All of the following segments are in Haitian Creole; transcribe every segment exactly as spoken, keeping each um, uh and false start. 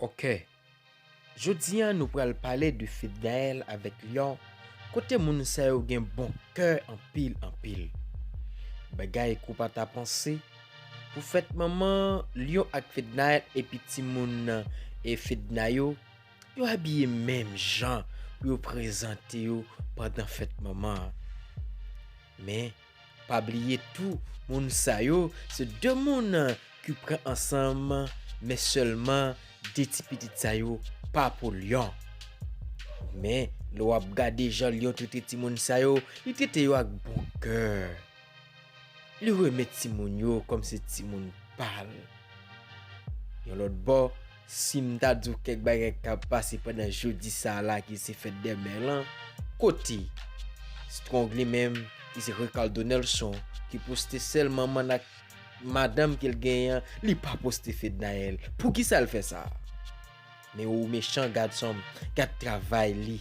Ok. Jodi a, nou pral pale de Fednaelle avèk Lion, kote moun sa yo gen bon kè anpil, anpil. Bagay ke w pa ta panse, pou fèt manman Lion ak Fednaelle epi timoun e Fedna yo, yo abiye menm jan pou yo prezante yo pandan fèt manman an. Men, pa bliye tou, moun sa yo, se de moun ki pran ansanm, men sèlman de ti pitit sa yo pa pou Lion. Men, lè w ap gade jan Lion trete timoun sa yo, li trete yo ak bon kè. Li renmen timoun yo kòm se timoun pa l. Yon lòt bò, si m ta di w kèk bagay k ap pase pandan jodi sa a la ki se fèt dè mè lan, kote Strong li menm, ki se Ricardo Nelson, ki poste sèl manman n ak madanm ke l genyen an, li pa poste Fednaelle. Poukisa l fè sa? Men ou mechan, gad sòm, gad travay li.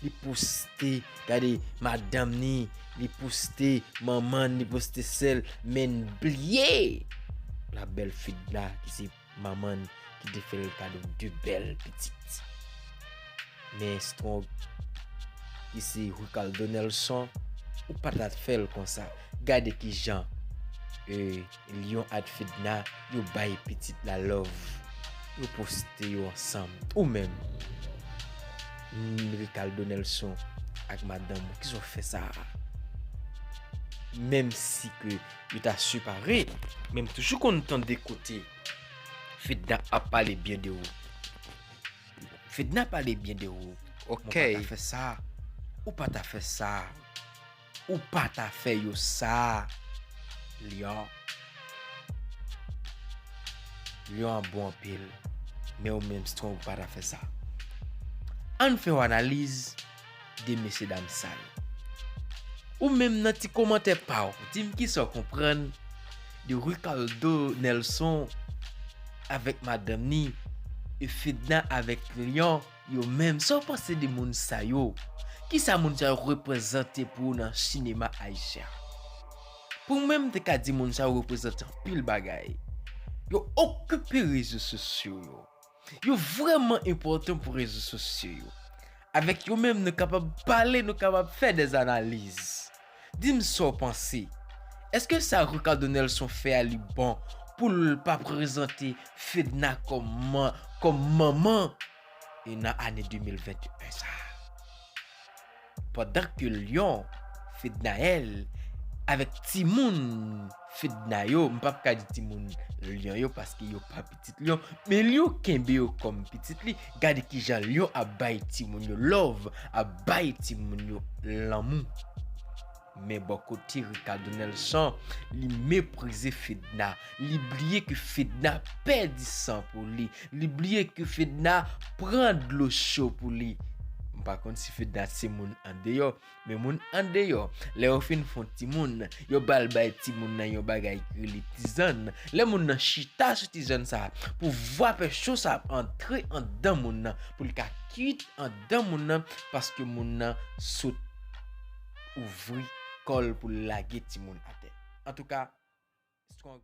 Li poste, gade madanm ni, li poste manman n, li poste sè l, men n bliye la bèl Fedna ki se manman n ki te fè l kado de bèl pitit. Men Strong, ki se Ricardo Nelson, ou pa ta fè l konsa. Gade kijan, e, Lion ak Fedna, yo bay pitit la love. Yo poste yo ansanm. Ou menm, Ricardo Nelson ak madanm ou, kisa w fè sa a? Menm si ke yo ta separe, men m toujou konn tande kote Fedna ap pale byen de ou. Fedna pale byen de ou. Ok. Ou pa ta fè sa. Ou pa ta fè sa. Ou pa ta fè yo sa. Lion. Lion an bon anpil. Men ou menm Strong ou pa ta fè sa. Ann fè yon analiz de mesyedam sa yo. Ou menm nan ti kòmantè pa w, di m kisa w konprann de Ricardo Nelson avèk madanm ni, e Fedna avèk Lion, yo menm. Sa w panse de moun sa yo? Kisa moun sa yo reprezante pou ou nan sinema ayisyen? Pou mwen, m te ka di moun sa yo reprezante anpil bagay. Yo okipe rezo sosyo yo. Yo vrèman enpòtan pou rezo sosyo yo. Avèk yo menm, nou kapab pale, nou kapab fè dè analiz. Di m sa w panse. Èske sa Ricardo Nelson fè a li bon pou l pa prezante Fedna kòm man-, kòm manman e nan ane de mil venteyen sa a? Pandan ke Lion, Fednaelle, avèk timoun Fedna yo, m p ap ka di timoun Lion yo paske yo pa pitit Lion, men Lion kenbe yo kòm pitit li. Gade kijan Lion ap bay timoun yo love, ap bay timoun yo lanmou. Men bò kote Ricardo Nelson, li meprize Fedna. Li bliye ke Fedna pèdi san pou li. Li bliye ke Fedna pran dlo cho pou li. M pa konn si Fedna se moun andeyò, men moun andeyò, lè yo fin fè yon timoun, yo ba l bay timoun nan yon bagay ki rele tizann. Lè moun nan chita sou tizann sa a, pou vapè cho sa a antre anndan moun nan, pou l ka kwit anndan moun nan, paske moun nan sot ouvri kò l pou l lage timoun atè. Antouka, Strong